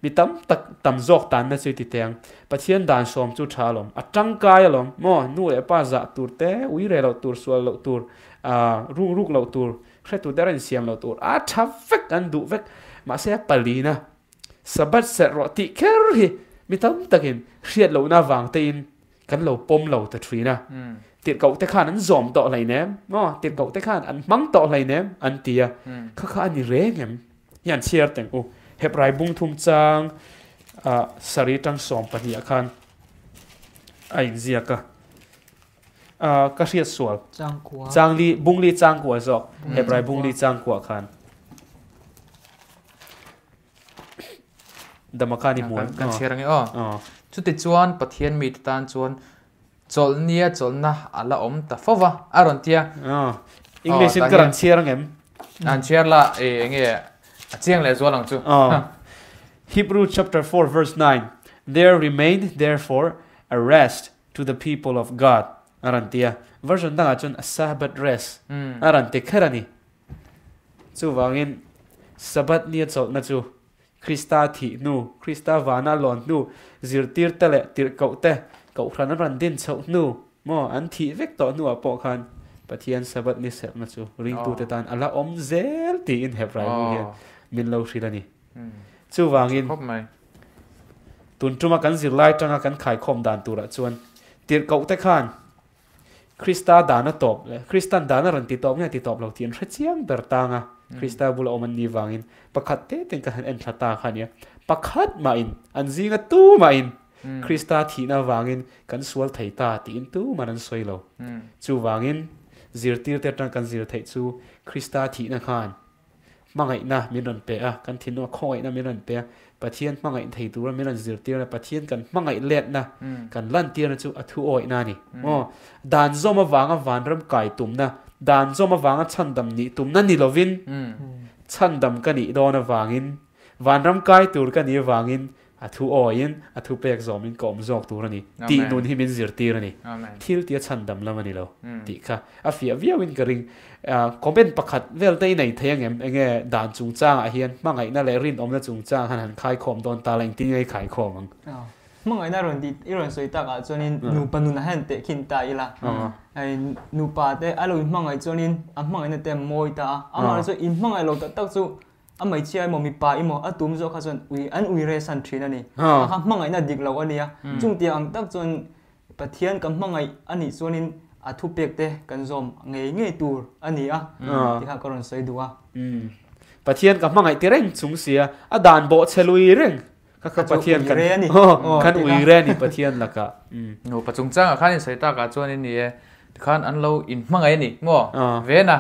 mi tam tak tam zawk tanna chu i ti teh ang. Pathian dan sawm chu tha alawm, a tangkai alawm maw, nu leh pa zah tur te, ui reh loh tur, sual loh tur, ruk ruk loh tur, hretu te rawn insiam loh tur, a tha vek, an duh vek. Mahse a palina Sabbath serh rawh tih kher hi mi tam takin hriat lohna avang tein kan lo pawm lo ta thin a. Tirhkoh te khan an zawm tawh hleinem maw? Tirhkoh te khan an hmang tawh hleinem an ti a. Kha kha a ni reng em? Hi an chhiar teng u. Hebrai bung thum chang sarih tang 12 ah khan a inziak a. Ka hriat sual. Changli bungli changkua zawk. Hebrai bungli changkua khan. Damakan i hmuan. Kan chhiar ange aw. Chuti chuan Pathian mite tan chuan chawlhnia chawlhna a la awm ta fo va, a rawn ti a. English in ka rawn chhiar ang em? An chhiar la, enge a chiang leh zual ang chu. Hebrew chapter 4 verse 9 There remained therefore a rest to the people of God a rawn ti a. Version dangah chuan a Sabbath rest a rawn ti kher a ni. Chuvangin, Sabbath nia chawlhna chu Krista thih hnu, Krista vana lawn hnu, zirtirte leh tirhkohte kohhran an rawn din chhoh hnu maw, an thih vek tawh hnuah pawh khan Pathian Sabbath ni serhna chu ringtute tan a la awm zel tiin Hebrai bu hian min lo hrilh a ni. Chuvangin, tun tuma kan zirlai tanga kan khaikhawm dan turah chuan tirhkohte khan Krista dan a tawp leh Kristan dan a rawn ti tawp nge ti tawp lo tih an hre chiang ber tang a, Krista bula awm an nih vangin pakhat te ten ka han en thla ta kha nia, pakhat mahin an zinga tu mahin Krista thihna vangin kan sual thei ta tiin tuman an sawi lo. Chuvangin zirtirte atang kan zir theih chu Krista thihna khan Hmangaihna min rawn pe a, kan thinlunga khawngaihna min rawn pe a, Pathian hmangaih thei tura min rawn zirtirna, Pathian kan hmangaih letna, kan lantirna chu a thu awihna a ni. Aw, dan zawm avanga vanram kai tumna, dan zawm avanga chhandam nih tumna ni lovin, chhandam ka nih dawn avangin, vanram kai tur ka nih avangin A thu awiin, a thu pek zawmin ka awm zawk tur a ni tih nun hi min zirtir a ni. Thil tia chhandam lam a ni lo tih kha a fiah viauin ka ring. Comment pakhat vel te i nei thei angem? Enge dan chungchangah hian hmangaihna leh rinawmna chungchang han han khaikhawm dawn ta la engtin nge i khaikhawm ang? Hmangaihna rawn tih i rawn sawi takah chuanin nupa nunah hian tehkhin ta ila. Nupa te a lo inhmangaih chuanin a hmangaihna te a mawi ta a, amaherawhchu inhmangaih lo tak tak chu A hmeichhia emaw mipa emaw a tum zawk kha chuan ui an ui reh san thin a ni. A kha hmangaihna dik lo a nia. Chungtiang ang tak chuan Pathian kan hmangaih a nih chuanin a thupek te kan zawm ngei ngei tur a ni a tih kha ka rawn sawi duh a. Pathian ka hmangaih ti reng chung sia a dan bawh chhe lui reng kha kha Pathian kan kan ui re a ni Pathian lakah. Nupa chungchangah khan insawi takah chuan in ni e tikhan an lo inhmangaih a ni maw? Vena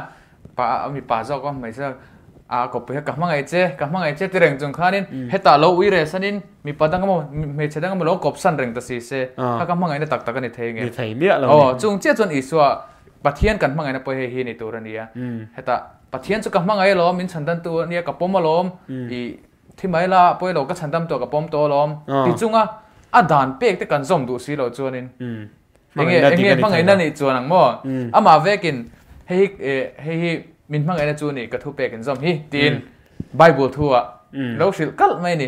Pa mipa zawk a hmeichhia a kawppui kha ka hmangaih che ka hmangaih che ti reng chung khanin hetah lo ui reh sanin mipa dang emaw hmeichhe dang emaw lo kawp san reng ta si se kha ka hmangaihna tak tak a ni thei nge ni thei miah lo ni chung chiah chuan Isua Pathian kan hmangaihna pawh hei hi ni tur a ni a hetah Pathian chu ka hmangaih alawm min chhan dan tu a nia ka pawm alawm i thi mai la pawh ilo ka chhan dam tawh ka pawm tawh alawm ti chunga a dan pek te kan zawm duh si loh chuanin Enge enge hmangaihna nih chuan ang maw? Amah vekin hei hi hei hi min hmangaihna chu ni ka thu pek in zawm hi tiin Bible thu ah lo hrilh kalh mai ni.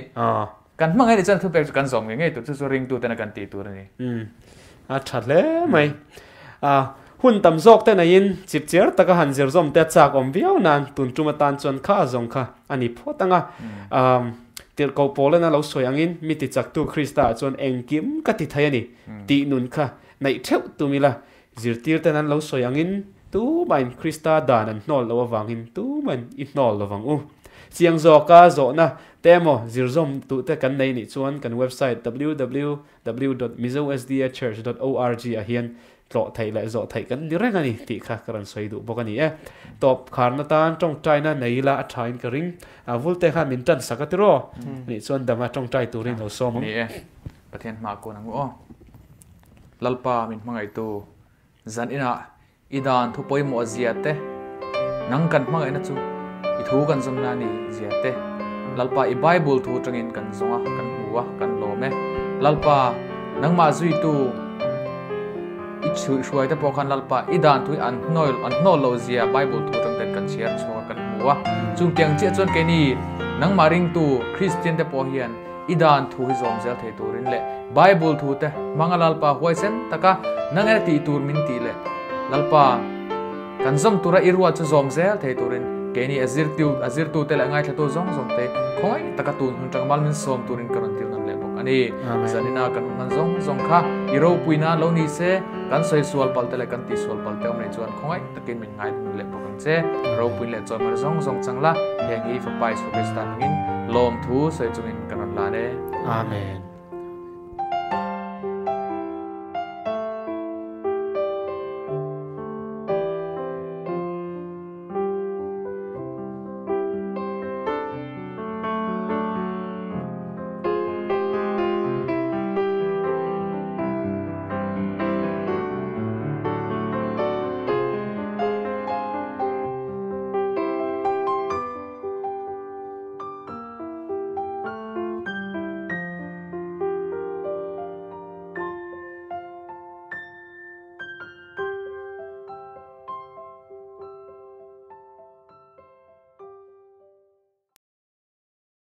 Kan hmangaih nih chuan thu pek chu kan zawm ngei ngei tur chu chu ringtu tena kan tih tur a ni. A tha hle mai. Hun tam zawk te neiin chipchiar taka han zir zawm te a chak awm viau nan tun tum atan chuan kha a zawng kha a ni phawt ang a. Tirhkoh Paulana lo sawi angin mi tichaktu Krista ah chuan engkim ka ti thei a ni tih nun kha neih theuh tum ila. Zirtir ten an lo sawi angin tumahin Krista dan an hnawl loh avangin tumahin i hnawl lovang u. Chiang zawka zawhna te emaw zirzawm duh te kan nei nih chuan kan website www.mizosdachurch.org ah hian tlawh theih leh zawh theih kan ni reng a ni tih kha ka rawn sawi duh bawk a ni e. Tawp kharna tan tawngtaina nei ila a thain ka ring. A vulte khan min tan sak a tiraw? Nih chuan dama tawngtai turin lo sawm ang. Ni e. Pathian hma kun ang u aw. Lalpa min hmangaihtu zan inah i dan thu pawimawh zia te, nang kan hmangaihna chu i thu kan zawmna ni zia te, Lalpa i Bible thu atangin kan zawng a, kan hmu a, kan lawm e. Lalpa nangmah zuitu i chhuihhruai te pawh khan Lalpa i dan thu hi an hnawl an hnawl loh zia Bible thu atang ten kan chhiar chhuak a, kan hmu a. Chung tiang chiah chuan keini nangmah ringtu Kristian te pawh hian I dan thu hi zawm zel thei turin leh Bible thu te hmanga Lalpa huaisen taka nang ena tih tur min tih leh Lalpa kan zawm tura i ruat chu zawm zel thei turin keini a zirtu a zirtute leh ngaithlatu zawng zawng te khawngaih taka tun hun tanga mal min sawm turin ka rawn til ngam leh bawk a ni. Zanina kan hun hman zawng zawng kha i ropui nan lo ni se kan sawi sual pal te leh kan tih sual pal te awm nei chuan khawngaih takin min ngaidam leh bawk ang che. Ropui leh chawimar zawng zawng chang la, heng hi Fapa Isua Krista hmingin lawmthu sawi chungin ka rawn lan e. Amen.